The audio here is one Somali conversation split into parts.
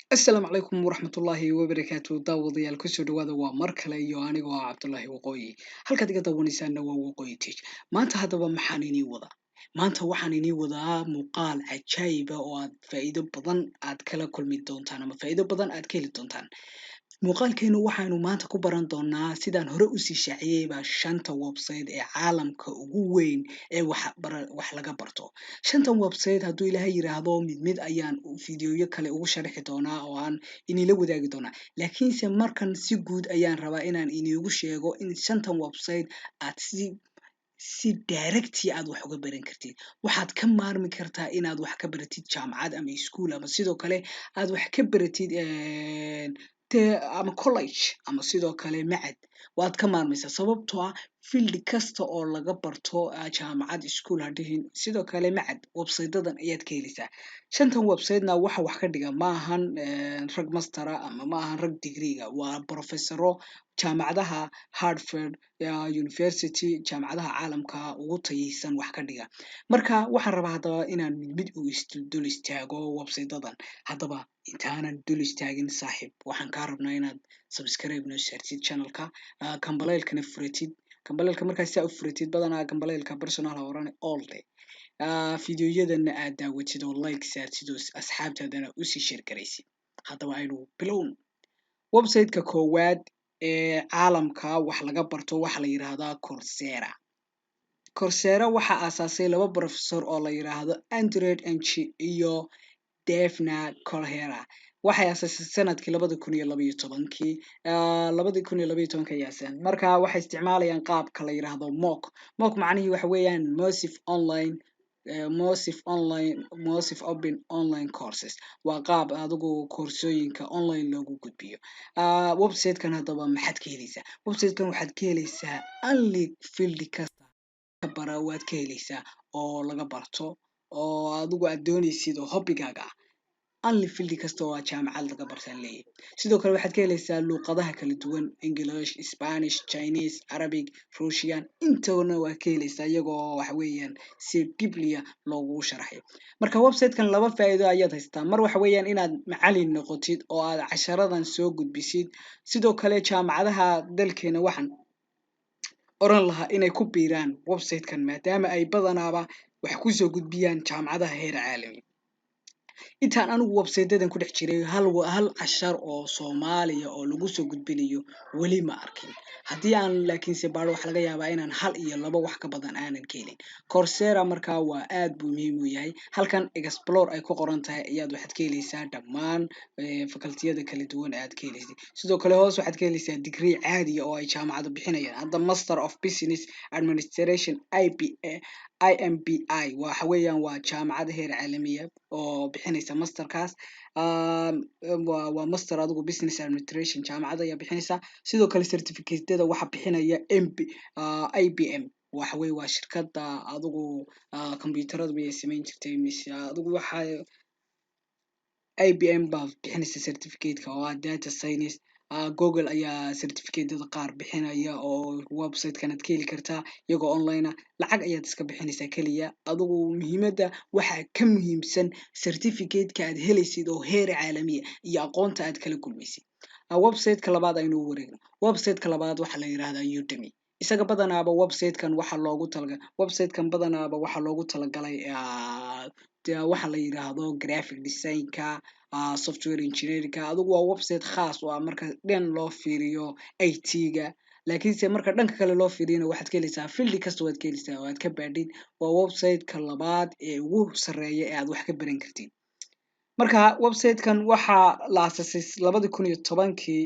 Asalaamu calaykum waraxmatullaahi wabarakaatu. Daawadayaal, kusoo dhawaada, waa mar kale iyo anigoo ah Cabdullaahi Waqooyi. Halkaad iga daawanaysaana waa Waqooyi Tech. Maanta haddaba maxaan inii wadaa? Maanta waxaan inii wadaa muuqaal cajaayiba oo aad faa'iido badan aad kala kulmi doontaan ama faa'iido badan aad ka heli doontaan. Muuqaalkeenu waxaanu maanta ku baran doonaa, sidaan hore usii shaaciyeyba, shanta website ee caalamka ugu weyn ee wax laga barto. Shantan website, hadduu Ilaahay yiraahdo, mid mid ayaan fiidiyoyo kale ugu sharixi doonaa oo aan inila wadaagi doonaa, laakiinse markan si guud ayaan rabaa inaan iniigu sheego in shantan website aad si direct aad wax uga baran kartid. Waxaad ka maarmi kartaa inaad wax ka baratid jaamacad ama school ama sidoo kale aad wax ka baratid dee ama college ama sidoo kale macad. Waad ka maarmaysaa, sababtoo ah field kasta oo laga barto jaamacad, school ha dhihin, sidoo kale macad, website-dadan ayaad ka helaysaa. Shantan website-na waxa wax ka dhiga ma ahan rag master ah ama ma ahan rag degree-ga, waa professoro jaamacadaha Harvard University, jaamacadaha caalamka ugu tayeysan wax ka dhiga. Marka waxaan rabaa haddaba inaan mid mid u dul istaago website-dadan. Haddaba intaanan dul istaagin, saaxiib, waxaan kaa rabnaa inaad subscribe noo saartid channelka, gambaleelkana furatid. Gambaleelka markaa saa u furatid, badanaa gambaleelka personal ha orane, all day fiidiyoyadana aad daawatid oo like saartid oo asxaabtaadana usii share garaysid. Haddaba aynu bilowno. Website-ka koowaad ee caalamka wax laga barto waxaa la yiraahdaa Coursera. Coursera waxaa aasaasay laba professor oo la yiraahdo Andrew Ng iyo Daphne Koller. Waxay aasaasay sanadkii 2012-kii, 2012-kii ayay aasaseen. Marka waxay isticmaalayaan qaabka la yiraahdo MOOC. MOOC macnihii waxa weeyaan massive online, massive open online courses. Waa qaab adigu koorsooyinka online loogu gudbiyo. Website-kan haddaba maxaad ka helaysaa? Website-kan waxaad ka helaysaa only field kasta ka bara waad ka helaysaa oo laga barto oo adigu aad doonaysid oo hobbigaaga ah. Only field kasta oo jaamacad laga bartaan leeyahay. Sidoo kale waxaad ka helaysaa luuqadaha kala duwan: English, Spanish, Chinese, Arabic, Russian, intana waa ka helaysaa, iyagoo waxa weeyaan si deeply ah loogu sharaxayo. Marka website-kan laba faa'iido ayaad haysataa. Mar waxa weeyaan inaad macalin noqotid oo aad casharadan soo gudbisid. Sidoo kale jaamacadaha dalkeena waxaan oran lahaa inay ku biiraan website-kan, maadaama ay badanaaba wax kusoo gudbiyaan jaamacadaha heer caalami. Intaan anigu website-dadan ku dhex jiray, hal cashar oo Soomaaliya oo lagu soo gudbinayo weli ma arkin. Haddii aan laakiinse baadho, waxa laga yaabaa inaan hal iyo laba wax ka badan aanan ka helin. Coursera markaa waa aad buu muhiim u yahay. Halkan explore ay ku qoran tahay ayaad waxaad ka helaysaa dhammaan facultiyada kala duwan aad ka helaysid. Sidoo kale hoos waxaad ka helaysaa degree caadiya oo ay jaamacadu bixinayaan. Hadda Master of Business Administration IMBI waxa weeyaan waa jaamacad heer caalamiya oo bixinaysa masterkaas. Waa master adigu business administration, jaamacad ayaa bixinaysa. Sidoo kale certificate-da waxa bixinaya MB IBM. Waxa weeye waa shirkadda adigu computerada miyay samayn jirtay mise adigu waxa IBM baa bixinaysa certificate-ka oo ah data science. Google ayaa certificate-da qaar bixinaya oo website-kan aad ka heli kartaa iyagoo online ah. Lacag ayaad iska bixinaysaa keliya. Adigu muhiimadda waxaa ka muhiimsan certificate-ka aad helaysid oo heer caalamiya iyo aqoonta aad kala kulmaysid. Website-ka labaad aynu u wareegno. Website-ka labaad waxaa la yiraahdaa Udemy. Isaga badanaaba website-kan waxaa loogu talagalay, website-kan badanaaba waxaa loogu talagalay waxa la yiraahdo graphic design-ka, software engineering-ka. Adigu waa website khaas oo ah marka dhan loo fiiriyo IT-ga, laakiinse marka dhanka kale loo fiiriyana waxaad ka helaysaa field kasta, waad ka helaysaa oo aad ka baadhid. Waa website-ka labaad ee ugu sarreeya ee aad wax ka baran kartid. Marka website-kan waxaa la aasaasay 2010-kii.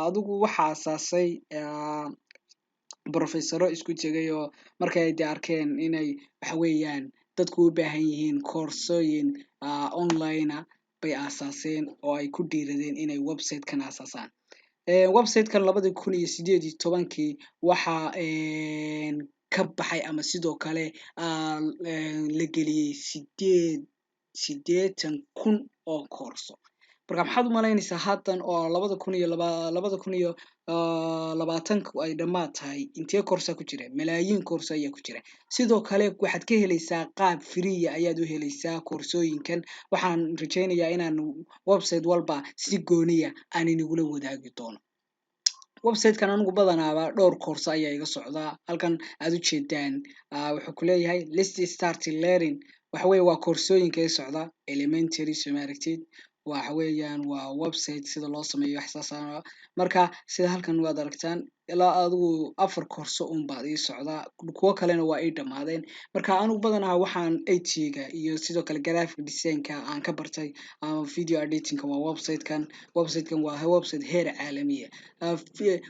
Adigu waxaa aasaasay professoro isku tegay oo markay de arkeen inay waxa weeyaan dadku u baahan yihiin koorsooyin online ah bay aasaaseen oo ay ku dhiiradeen inay website-kan aasaasaan. Website-kan 2018-kii waxaa ka baxay ama sidoo kale la geliyey 80,000 oo koorso. Marka maxaad u malaynaysaa haatan oo 2020-ka ay dhammaad tahay, intee koorsa ku jira? Malaayiin koorso ayaa ku jira. Sidoo kale waxaad ka helaysaa qaab free ayaad u helaysaa koorsooyinkan. Waxaan rajaynayaa inaan website walba si gooniya aan inagula wadaagi doono. Website-kan anigu badanaaba dhowr koorso ayaa iga socdaa. Halkan aad u jeedaan wuxuu ku leeyahay "Let's start learning". Waxa weeye waa koorsooyinka iga socda. Elementary, soo ma aragtid? Waxa weeyaan waa website sida loo sameeyo, wax saas ah. Marka sida halkan waad aragtaan, ilaa adigu afar koorso un baad ii socdaa, kuwo kalena waa ii dhammaadeen. Marka anigu badanaa waxaan IT-ga iyo sidoo kale graphic design-ka aan ka bartay ama video editing-ka waa website-kan. Website-kan waa website heer caalamiya.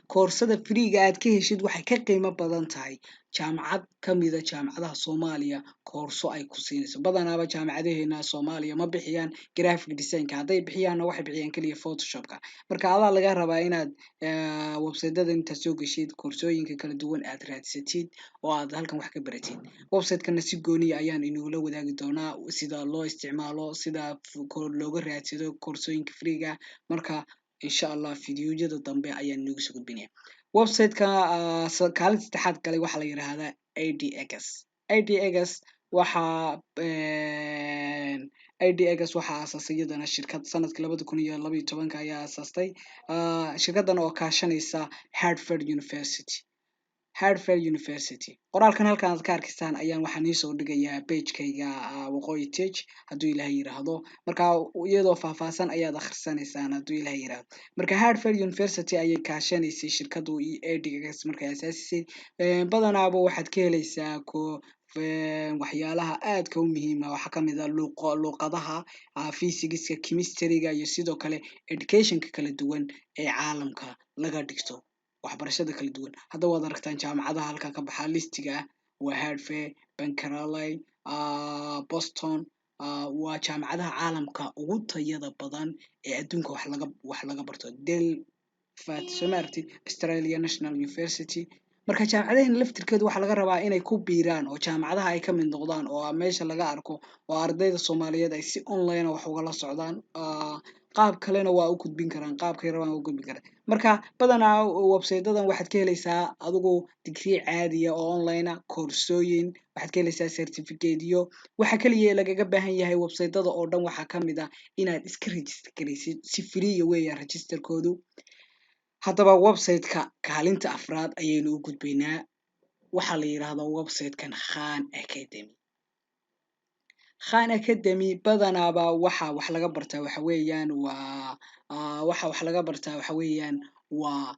Koorsada free-ga aad ka heshid waxay ka qiimo badan tahay jaamacad kamida jaamacadaha Soomaaliya koorso ay ku siinayso. Badanaaba jaamacadaheena Soomaaliya ma bixiyaan graphic design-ka, hadday bixiyaanna waxay bixiyaan keliya Photoshop-ka. Marka adaa laga rabaa inaad website-yada intaad soo geshid koorsooyinka kala duwan aad raadsatid oo aad halkan wax ka baratid. Website-kana si gooniya ayaan inagula wadaagi doonaa sida loo isticmaalo, sida looga raadsado koorsooyinka free-ga. Marka insha Allah fiidiyowyada dambe ayaan inagu soo gudbinaya. Website-ka kaalinta saddexaad galay waxaa la yiraahdaa edX. edX waxaa edX waxaa aasaasay iyadana shirkad sanadkii 2012-ka ayaa aasaastay shirkaddan oo kaashanaysa Harvard University. Harvard University, qoraalkan halkan aad ka arkaysaan ayaan waxaan iisoo dhigayaa page-kayga Waqooyi Tech, hadduu Ilaahay yiraahdo. Marka iyadoo faahfaahsan ayaad akhrisanaysaan, hadduu Ilaahay yiraahdo. Marka Harvard University ayay kaashanaysay shirkaddu edX markay aasaasisay. Badanaaba waxaad ka helaysaa ko waxyaalaha aadka u muhiima. Waxaa kamid ah luuqadaha, physics-ka, chemistry-ga iyo sidoo kale education-ka kala duwan ee caalamka laga dhigto, waxbarashada kala duwan. Hadda waad aragtaan jaamacadaha halkan ka baxa listiga ah: waa Harvard, Berkeley, Boston. Waa jaamacadaha caalamka ugu tayada badan ee adduunka wax laga barto. Delft, soo ma aragtid? Australia National University. Marka jaamacadaheena laftirkeedu waxaa laga rabaa inay ku biiraan oo jaamacadaha ay ka mid noqdaan oo meesha laga arko oo ardayda Soomaaliyeed ay si online wax ugala socdaan. Qaab kalena waa u gudbin karaan, qaabkay rabaan waa u gudbin karaan. Marka badanaa website-dadan waxaad ka helaysaa adigu degree caadiya oo online ah, koorsooyin, waxaad ka helaysaa certificate-yo. Waxa kaliya ee lagaga baahan yahay website-dada oo dhan waxaa kamid ah inaad iska register garaysid. Si free weeyaan register-koodu. Haddaba website-ka kaalinta afraad ayaynu u gudbaynaa. Waxaa la yidhaahdaa website-kan Khan Academy. Khan Academy badanaaba waxa wax laga bartaa waxa weeyaan waa waxa wax laga bartaa waxa weeyaan waa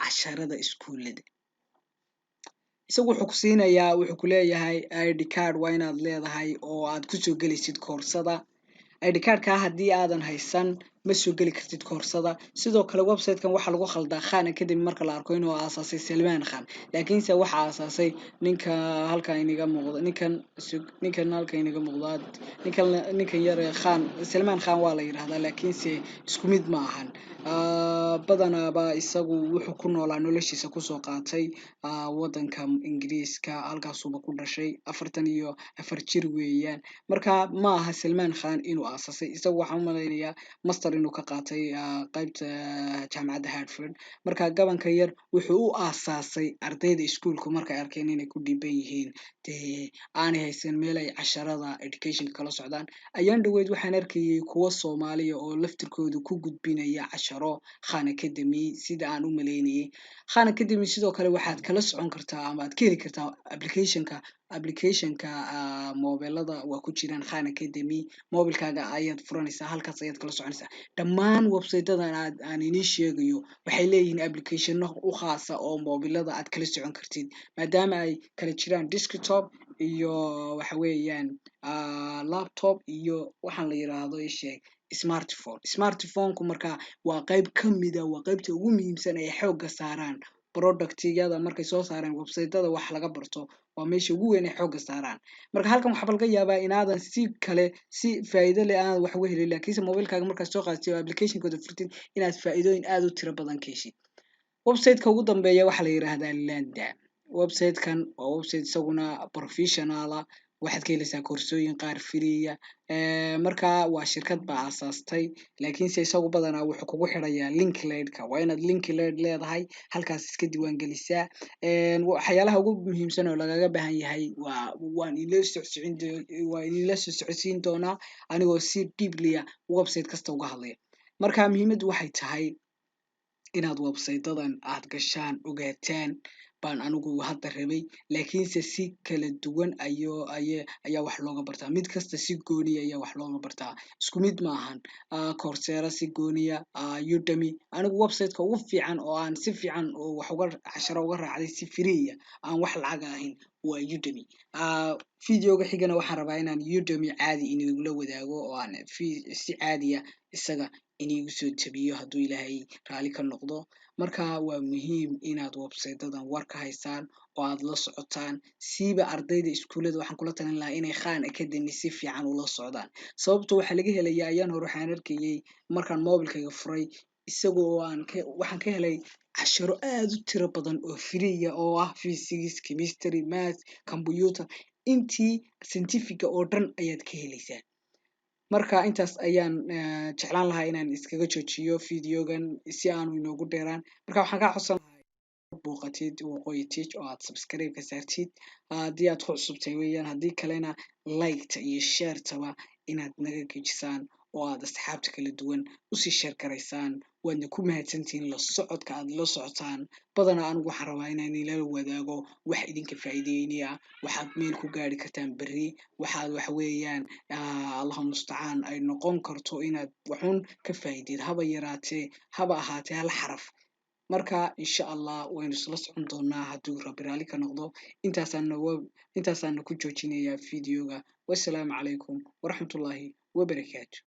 casharada iskuulada. Isagu wuxuu ku siinayaa, wuxuu ku leeyahay ID card waa inaad leedahay oo aad kusoo gelaysid koorsada. ID card-ka haddii aadan haysan, ma soo geli kartid koorsada. Sidoo kale website-kan waxaa lagu khaldaa Khan Academy marka la arko inuu aasaasay Salman Khan, laakiinse waxaa aasaasay ninka halkan inaga muuqda, ninkan halkan inaga muuqda, ninkan yar ee Khan. Salman Khan waa la yidhahdaa, laakiinse isku mid ma ahan. Badanaaba isagu wuxuu ku noolaa, noloshiisa kusoo qaatay waddanka Ingiriiska, halkaasuuba ku dhashay. 44 jir weeyaan. Marka ma aha Salman Khan inuu aasaasay. Isagu waxaan u malaynayaa master inuu ka qaatay qaybta jaamacadda Harvard. Marka gabanka yar wuxuu u aasaasay ardayda iskuulku markay arkeen inay ku dhiban yihiin, dee aanay haysan meel ay casharada education-ka kala socdaan. Ayaan dhaweyd waxaan arkayay kuwo Soomaaliya oo laftirkoodu ku gudbinaya casharo Khan Academy, sida aan u malaynayay. Khan Academy sidoo kale waxaad kala socon kartaa ama aad ka heli kartaa application-ka mobilada waa ku jiraan Khan Academy. Mobilkaaga ayaad furanaysaa, halkaas ayaad kala soconaysaa. Dhammaan website-dadan aan inii sheegayo waxay leeyihiin application-o u khaasa oo mobilada aad kala socon kartid, maadaama ay kala jiraan desktop iyo waxa weeyaan laptop iyo waxaan la yiraahdo isheeg smartphone. Smartphone-ku marka waa qayb kamida, waa qaybta ugu muhiimsan ee xoogga saaraan product-yada markay soo saareen website-dada wax laga barto. Waa meesha ugu weyn ay xoogga saaraan. Marka halkan waxaa laga yaabaa inaadan si kale si faa'iido leh aanad wax uga helin, laakiinse mobilkaaga markaad soo qaadatid oo application-kooda furtid inaad faa'iidooyin aad u tiro badan ka heshid. Website-ka ugu dambeeya waxaa la yiraahdaa Lynda. Website-kan waa website isaguna professional ah. Waxaad ka helaysaa koorsooyin qaar free ah. Marka waa shirkad baa aasaastay, laakiinse isagu badanaa wuxuu kugu xirayaa LinkedIn-ka. Waa inaad LinkedIn leedahay, halkaas iska diiwaan gelisaa. Waxyaalaha ugu muhiimsan oo lagaga baahan yahay waa idinla soo socodsiin doonaa anigoo si deeply ah website kasta uga hadlaya. Marka muhiimaddu waxay tahay inaad website-dadan aad gashaan, ogaataan baan anigu hadda rabay, laakiinse si kala duwan ayo ay ayaa wax looga bartaa. Mid kasta si gooniya ayaa wax looga bartaa, isku mid maahan. Coursera si gooniya, Udemy. Anigu website-ka ugu fiican oo aan si fiican oo wax uga casharo uga raacday si free ah, aan wax lacag ahayn, waa Udemy. Videoga xigana waxaan rabaa inaan Udemy caadi inigula wadaago oo aan si caadiya isaga inigu soo jabiyo, hadduu Ilaahay raali ka noqdo. Marka waa muhiim inaad website-dadan war ka haysaan oo aad la socotaan. Siiba ardayda iskuullada waxaan kula talin lahaa inay Khan Academy si fiican ula socdaan, sababto waxaa laga helayaa. Ayaan hore waxaan arkayay markaan mobilkayga furay isagoo aan ka waxaan ka helay casharo aad u tiro badan oo free ah, oo ah physics, chemistry, math, computer, intii scientific oo dhan ayaad ka helaysaa. Marka intaas ayaan jeclaan lahaa inaan iskaga joojiyo videogan si aanu inoogu dheeraan. Marka waxaan kaa codsan lahaa booqatid Waqooyi Tech oo aad subscribe ka saartid haddii aad ku cusubtahay weeyaan. Haddii kalena like-ta iyo share-taba inaad naga gejisaan oo aad asxaabta kala duwan usii share garaysaan. Waadna ku mahadsantihiin la socodka aad la socotaan. Badanaa anigu waxaan rabaa inaan ila wadaago wax idinka faa'iideynaya, waxaad meel ku gaari kartaan berri, waxaad waxa weeyaan, Allahu mustacaan, ay noqon karto inaad waxun ka faa'iideed, haba yaraatee, haba ahaatee hal xaraf. Marka insha Allah waynu isla socon doonaa hadduu Rabbi raali ka noqdo. Intaasaana ku joojinayaa videoga. Wassalaamu calaykum waraxmatullaahi wabarakaatu.